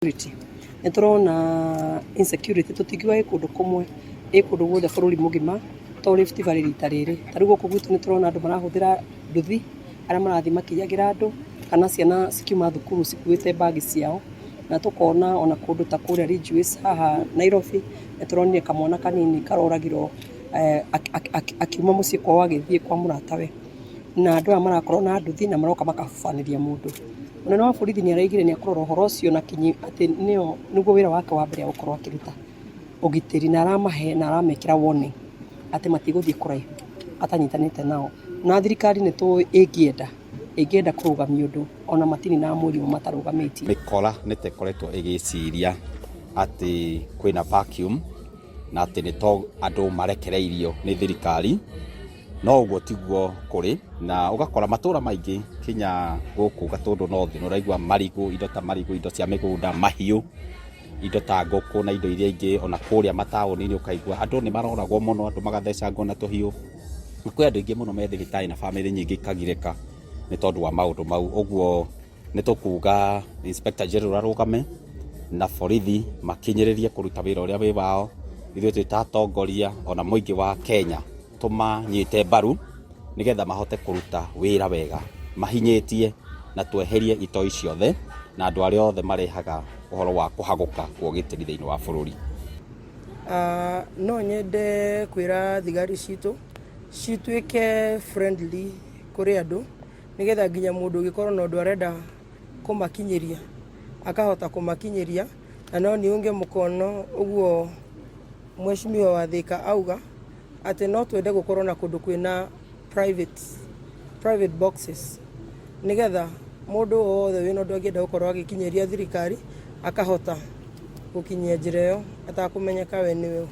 Insecurity. Nĩ tũrona insecurity tũtingiuga ĩ kũndũ kũmwe, ĩ kũndũ guothe bũrũri mũgima to Rift Valley rita rĩrĩ. Ta rĩu gũkũ gwitũ nĩ tũrona andũ marahũthĩra nduthi arĩa marathiĩ makĩiyagĩra andũ kana ciana cikiuma thukuru cikuĩte bag ciao. Na tũkona ona kũndũ ta kũrĩa Ridgeways haha Nairobi nĩ tũronire kamwana kanini karoragirwo akiuma mũciĩ kwao agĩthiĩ kwa mũratawe. Na andũ aya marakorwo na nduthi na maroka makabubanĩria mũndũ. Mũnene wa borithi nĩ araugire nĩ ekũrora ũhoro ũcio na kinyi atĩ nĩo nĩguo wĩra wake wa mbere egũkorwo akĩruta ũgitĩri na aramahe na aramekĩra warning atĩ matigũthiĩ kũraihu atanyitanĩte nao. Na thirikari nĩ tũĩ ĩngĩenda, ĩngĩenda kũrũgamia ũndũ ona matininaga mweri ũmwe matarũgamĩtie. Mĩkora nĩ ta ĩkoretwo ĩgĩciria atĩ kwĩna vacuum na atĩ nĩ to andũ marekereirio nĩ thirikari. No ũguo tiguo kũrĩ, na ũgakora matũra maingĩ kinya gũkũ Gatũndũ North nĩ ũraigua marigũ, indo ta marigũ, indo cia mĩgũnda, mahiũ, indo ta ngũkũ na indo iria ingĩ, ona kũrĩa mataũni-inĩ ũkaigua andũ nĩ maroragwo mũno, andũ magathecangwo na tũhiũ. Na kwĩ andũ aingĩ mũno me thibitarĩ na bamĩrĩ nyingĩ ikagirĩka nĩ tondũ wa maũndũ mau. Ũguo nĩ tũkuga Inspector General arũgame na borithi makinyĩrĩrie kũruta wĩra ũrĩa wĩ wao, ithuĩ twĩ ta atongoria ona mũingĩ wa Kenya tũmanyite mbaru nĩgetha mahote kũruta wĩra wega mahinyĩtie na tweherie itoi ciothe na andũ arĩa othe marehaga ũhoro wa kũhagũka kwa ũgitĩri thĩinĩ wa bũrũri. No nyende kwĩra thigari citũ cituĩke friendly kũrĩ andũ nĩgetha nginya mũndũ ũngĩkorwo na ũndũ arenda kũmakinyĩria akahota kũmakinyĩria na no niunge mkono ũguo mheshimiwa wa Thika auga atĩ no twende gũkorwo na kũndũ kwĩna private, private boxes nĩgetha mũndũ wothe wĩna ũndũ angĩenda gũkorwo agĩkinyĩria thirikari akahota gũkinyia njĩra ĩyo atakũmenyeka we nĩwe ũ.